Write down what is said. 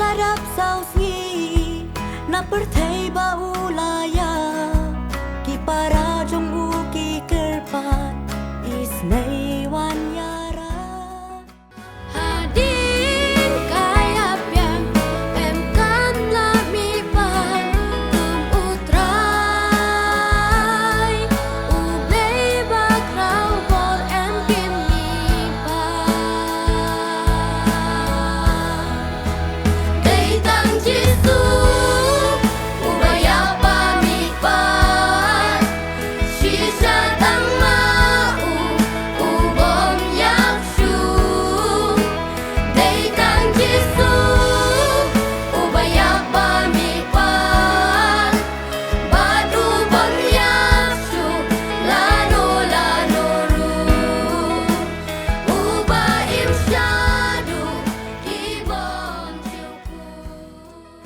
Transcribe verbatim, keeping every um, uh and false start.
La dap saw sngi na pyrthei ba u la ïap, ki para jong u ki kyrpad, isynei